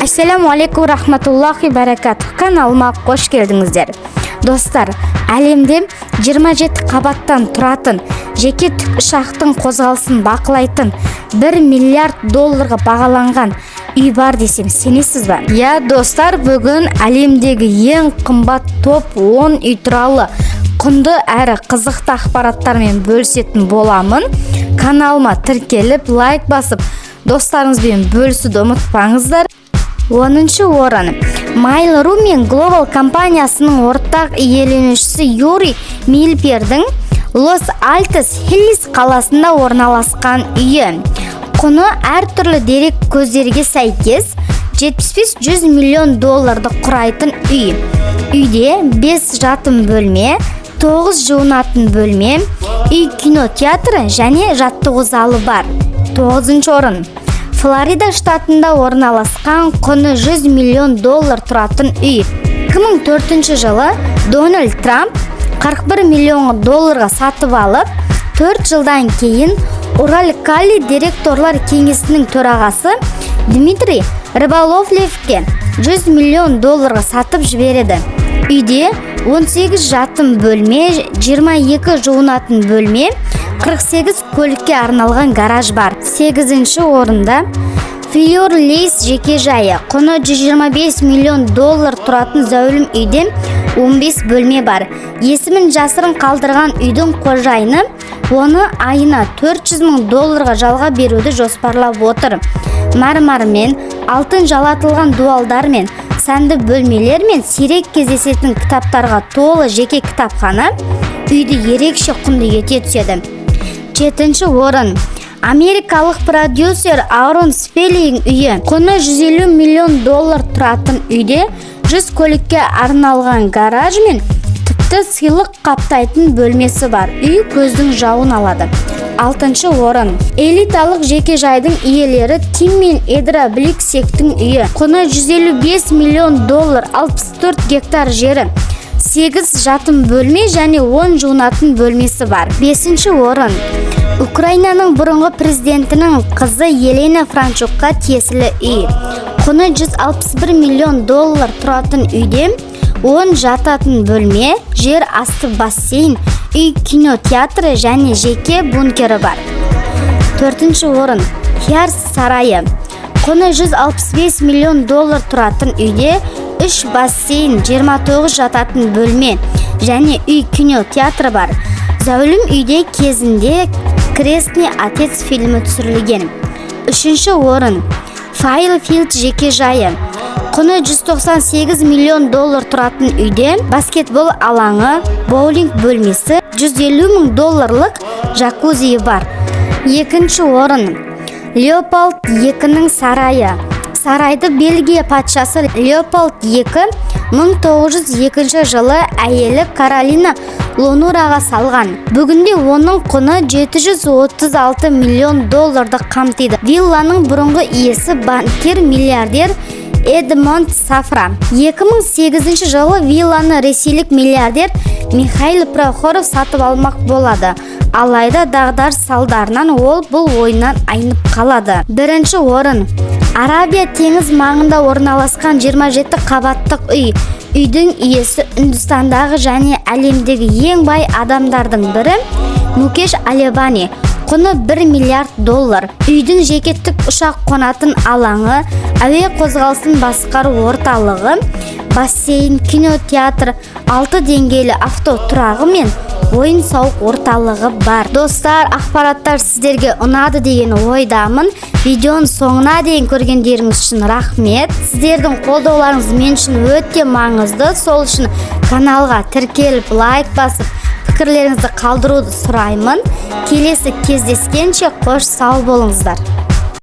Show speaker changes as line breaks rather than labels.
Ассаляму рахматуллахи баракатух! Каналыма қош келдіңіздер, достар! Әлемде 27 қабаттан тұратын, жеке тікұшақтың қозғалысын бақылайтын, 1 миллиард долларға бағаланған үй бар десем, сенесіз ба? Иә, достар, бүгін әлемдегі ең қымбат топ 10 үй туралы құнды әрі қызықты ақпараттармен бөлісетін боламын. Каналыма тіркеліп, лайк басып, достарыңызбен бөлісуді ұмытпаңыздар. 10-шы орын: Mail.ru мен Global компаниясының ортақ иеленушісі Юрий Мильпердің Лос Альтос Хиллс қаласында орналасқан үйі. Құны әртүрлі дерек көздерге сәйкес 75-100 миллион долларды құрайтын үй. Үйде 5 жатын бөлме, 9 жуынатын бөлме, үй кинотеатры және жаттығу залы бар. 9 орын: Флорида штатында орналасқан, құны 100 миллион доллар тұратын үй. 2004 жылы Дональд Трамп 41 миллион долларға сатып алып, 4 жылдан кейін Уралкали директорлар кеңесінің төрағасы Дмитрий Рыболовлевке 100 миллион долларға сатып жібереді. Үйде 18 жатын бөлме, 22 жуынатын бөлме, 48 көлікке арналған гараж бар. 8 орында Флюр Лис жеке жайы. Құны 125 миллион доллар тұратын зәулім үйде 15 бөлме бар. Есімін жасырын қалдырған үйдің қожайыны оны айына 400 мың долларға жалға беруді жоспарлап отыр. Мәрмәрмен, алтын жалатылған дуалдармен, сәнді бөлмелер мен сирек кездесетін кітаптарға толы жеке кітапхана үйді ерекше құнды ете түседі. Жетінші орын: Америкалық продюсер Аарон Спеллинг үйі. Құны 150 миллион доллар тұратын үйде 100 көлікке арналған гараж мен тіпті сыйлық қаптайтын бөлмесі бар. Үй көздің жауын алады. Алтыншы орын: Элиталық жеке жайдың иелері Тим мен Эдра Бликсектің үйі. Құны 155 миллион доллар, 64 гектар жері, 8 жатын бөлме және 10 жуынатын бөлмесі бар. Бесінші орын: Украинаның бұрынғы президентінің қызы Елена Франчукқа тиесілі үй. Құны 161 миллион доллар тұратын үйде 10 жататын бөлме, жер асты бассейн, үй кинотеатры және жеке бункері бар. Төртінші орын: Хьярс сарайы. Құны 165 миллион доллар тұратын үйде 3 бассейн, 29 жататын бөлме және үй кинотеатры бар. Зәулім үйде кезінде «Крестный отец» фильмі түсірілген. Үшінші орын: Файлфилд жеке жайы. Құны 198 миллион доллар тұратын үйде баскетбол алаңы, боулинг бөлмесі, 150 мың долларлық джакузи бар. Екінші орын: Леополд екінің сарайы. Сарайды Бельгия патшасы Леополд II 1902 жылы әйелі Каролина Лонураға салған. Бүгінде оның құны 736 миллион долларды қамтиды. Вилланың бұрынғы иесі банкир, миллиардер Эдмонд Сафра. 2008 жылы вилланы ресейлік миллиардер Михаил Прохоров сатып алмақ болады. Алайда дағдарыс салдарынан ол бұл ойынан айнып қалады. Бірінші орын: Арабия теңіз маңында орналасқан 27 қабаттық үй. Үйдің иесі Үндістандағы және әлемдегі ең бай адамдардың бірі Мукеш Амбани. Құны 1 миллиард доллар. Үйдің жеке тік ұшақ қонатын алаңы, әуе қозғалысын басқару орталығы, бассейн, кинотеатр, алты деңгейлі автотұрағы мен ойын сауық орталығы бар. Достар, ақпараттар сіздерге ұнады деген ойдамын. Видеоның соңына дейін көргендеріңіз үшін рахмет. Сіздердің қолдауларыңыз мен үшін өте маңызды. Сол үшін каналға тіркеліп, лайк басып, пікірлеріңізді қалдыруды сұраймын. Келесі кездескенше қош сау болыңыздар!